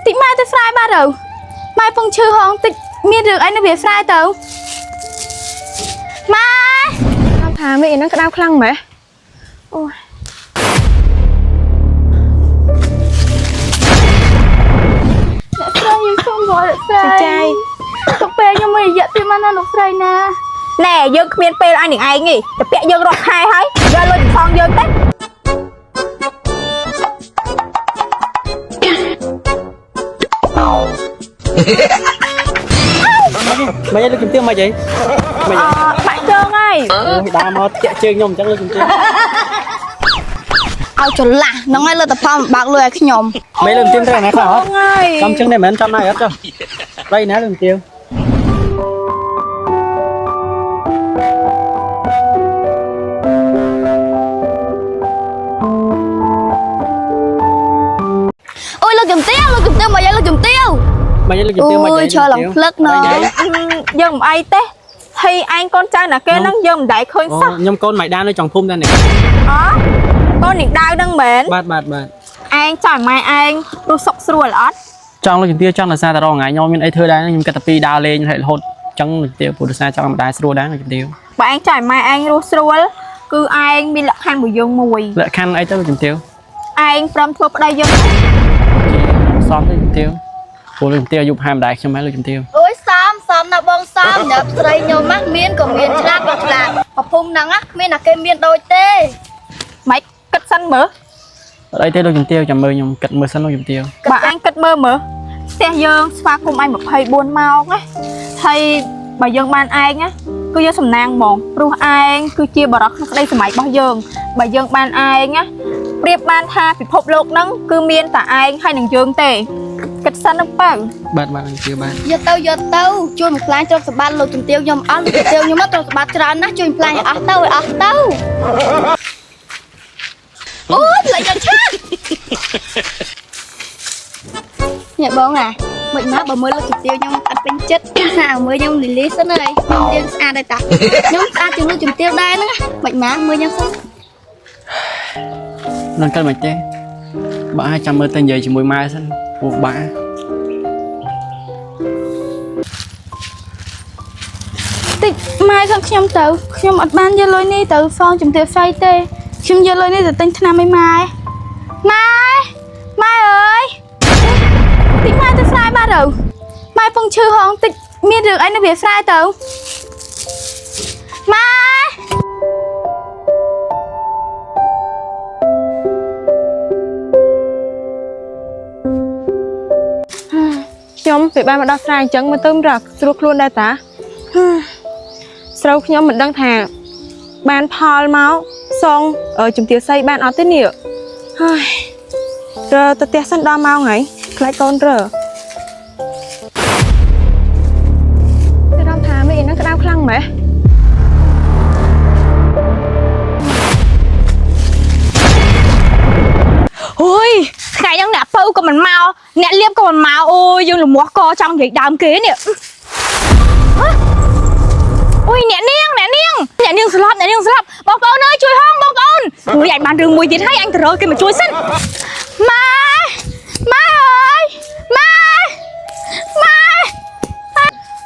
តិចម៉ែទៅស្រែបាត់ទៅម៉ែពងឈឺហងតិចមានរឿងអីនៅវាស្រែទៅម៉ែ ថាមេហ្នឹងក្តៅខ្លាំងម៉េះអូយ អ្នកស្រីយើងសូមរកអ្នកស្រី ចៃ ទុកពេលខ្ញុំមួយរយៈទៀតមកណាលោកស្រីណា ណែយើងគ្មានពេលឲ្យនឹងឯងទេតែពាក់យើងរាប់ខែហើយយកលុយទៅសងយើងទេ មិនអីលោកជំទាវមិនអីមិន អបាក់ជើងហើយ អូយដើរមកតាក់ជើងខ្ញុំអញ្ចឹងលោកជំទាវ ឲ្យចន្លះហ្នឹងហើយលើតផលបើកលុយឲ្យខ្ញុំ មិនលោកជំទាវត្រូវណាខ្លះអត់ ហើយ ចំជើងនេះមិនមែនចំណាយអត់ចុះដៃណាលោកជំទាវ អូយលោកជំទាវលោកជំទាវមកយាយលោកជំទាវ មិនអីលោកជំទាវមិនអី អូយឈរឡើងភ្លឹកណ៎ យើងមិនអីទេហើយឯងកូនចៅណាគេហ្នឹងយើងមិនដែលឃើញសោះ ខ្ញុំកូនម៉ៃដាននៅចុងភូមិដែរនេះ អកូននឹងដាវហ្នឹងមែន បាទបាទបាទ ឯងចង់ឲ្យម៉ែឯងរស់សុខស្រួលអត់ ចង់លោកជំទាវចង់ដោយសារតែរងថ្ងៃខ្ញុំមានអីធ្វើដែរខ្ញុំគិតតែពីដើរលេងរហូតអញ្ចឹងលោកជំទាវព្រោះដោយសារចង់ឲ្យម្ដាយស្រួលដែរលោកជំទាវ បើឯងចង់ឲ្យម៉ែឯងរស់ស្រួលគឺឯងមានលក្ខខណ្ឌមួយយើងមួយ លក្ខខណ្ឌអីទៅលោកជំទាវ ឯងព្រមធ្វើប្តីយើង សមទេជំទាវព្រោះលោកជំទាវអាយុប្រហែលម្ដាយខ្ញុំហើយលោកជំទាវ អូយសំសំណាបងសំញ៉ាប់ស្រីខ្ញុំណាមានក៏មានឆ្លាតក៏ឆ្លាតប្រភុំហ្នឹងណាគ្មានណាគេមានដូចទេ ម៉េចគិតសិនមើល អត់អីទេលោកជំទាវចាំមើលខ្ញុំគិតមើលសិនលោកជំទាវ បើឯងគិតមើលមើលផ្ទះយើងស្វាគមន៍ឯង24ម៉ោងណាហើយបើយើងបានឯងណាគឺយើងសំណាងហ្មងព្រោះឯងគឺជាបរិសុទ្ធក្នុងក្តីសម័យរបស់យើងបើយើងបានឯងណាប្រៀបបានថាពិភពលោកហ្នឹងគឺមានតែឯងហើយនឹងយើងទេគិតសិនហ្នឹងបើ បាទបាទលោកជំទាវបាទ យកទៅយកទៅជួយមកខ្លាញ់ទ្រព្យសម្បត្តិលោកជំទាវខ្ញុំអស់លោកជំទាវខ្ញុំមកទ្រព្យសម្បត្តិច្រើនណាស់ជួយមកខ្លាញ់ឲ្យអស់ទៅឲ្យអស់ទៅអូយផ្លេចដល់ឆាតញ៉ែបងអាមិនមកបើមើលលោកជំទាវខ្ញុំអត់ពេញចិត្តសាមើលខ្ញុំលីលីសិនហើយខ្ញុំរៀងស្អាតហើយតាខ្ញុំស្អាតជាងលោកជំទាវដែរហ្នឹងមិនមកមើលខ្ញុំសិន នឹងគិតមិនទេបើឲ្យចាំមើលទៅនិយាយជាមួយម៉ែសិនព្រោះបា តិចម៉ែខាងខ្ញុំទៅខ្ញុំអត់បានយកលុយនេះទៅសងជំទាវស្អីទេខ្ញុំយកលុយនេះទៅទិញថ្នាំឲ្យម៉ែម៉ែម៉ែអើយតិចម៉ែទៅស្រែបាត់ទៅម៉ែពងឈឺហងតិចមានរឿងអីនៅវាស្រែទៅម៉ែ ខ្ញុំពេលបានមកដល់ស្រែអញ្ចឹងមើលទៅមិនរកស្រួលខ្លួនដែរតាស្រូវខ្ញុំមិនដឹងថាបានផលមកសងជំទាវសីបានអត់ទេនេះហើយរើទៅផ្ទះសិនដល់ម៉ោងហើយខ្លាចកូនរើតែរំថាមេហ្នឹងក្តៅខ្លាំងម៉េះ ហុយថ្ងៃហ្នឹងអ្នកពៅក៏មិនមកអ្នកលៀបក៏មិនមកអូយយើងលមាស់កចង់និយាយដើមគេនេះហ៎អូយអ្នកនាងអ្នកនាងអ្នកនាងស្លាប់អ្នកនាងស្លាប់បងប្អូនអើយជួយហងបងប្អូនអូយអញបានរឿងមួយទៀតហើយអញទៅរកគេមកជួយសិនម៉ែម៉ែអើយម៉ែម៉ែ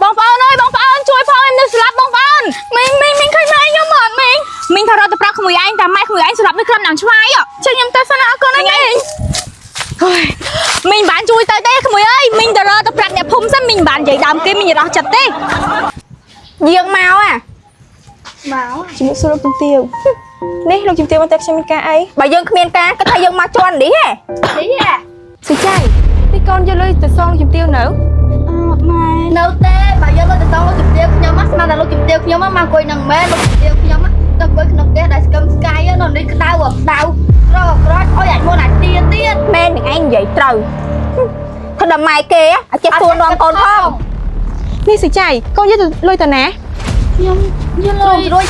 បងប្អូនអើយបងប្អូនជួយផងខ្ញុំនៅស្លាប់បងប្អូនមីងមីងមីងឃើញម៉ែខ្ញុំអត់មីងមីងថារត់ទៅប្រាប់ក្មួយឯងតែម៉ែក្មួយឯងស្លាប់នៅក្រុមដើមឆ្វាយជួយខ្ញុំទៅសិនអរគុណណាមីង ហើយមីងបានជួយទៅទេក្មួយអើយមីងទៅរកទៅប្រាប់អ្នកភូមិសិនមីងបាននិយាយដើមគេមីងរស់ចិត្តទេយាងមកអា ជំរាបសួរលោកជំទាវនេះលោកជំទាវមកតែខ្ញុំមានការអី បើយើងគ្មានការគិតថាយើងមកជន់នេះហ៎ នេះហ៎ សុចៃទីកូនយកលុយទៅសងលោកជំទាវនៅ ម៉ែនៅទេបើយកលុយទៅសងលោកជំទាវខ្ញុំស្មានតែលោកជំទាវខ្ញុំមកអង្គុយនឹងមែនលោកជំទាវខ្ញុំទៅអង្គុយក្នុងផ្ទះដែលស្គមស្កាយនៅនេះក្តៅក្តៅក្រក្រអុយអាចមុនអាចទៀទៀត មែននឹងឯងនិយាយត្រូវធ្វើដល់ម៉ែគេអាចចេះសួរនាំកូនផង នេះសុចៃកូនយកទៅលុយទៅណា ខ្ញុំយកលុយរួយ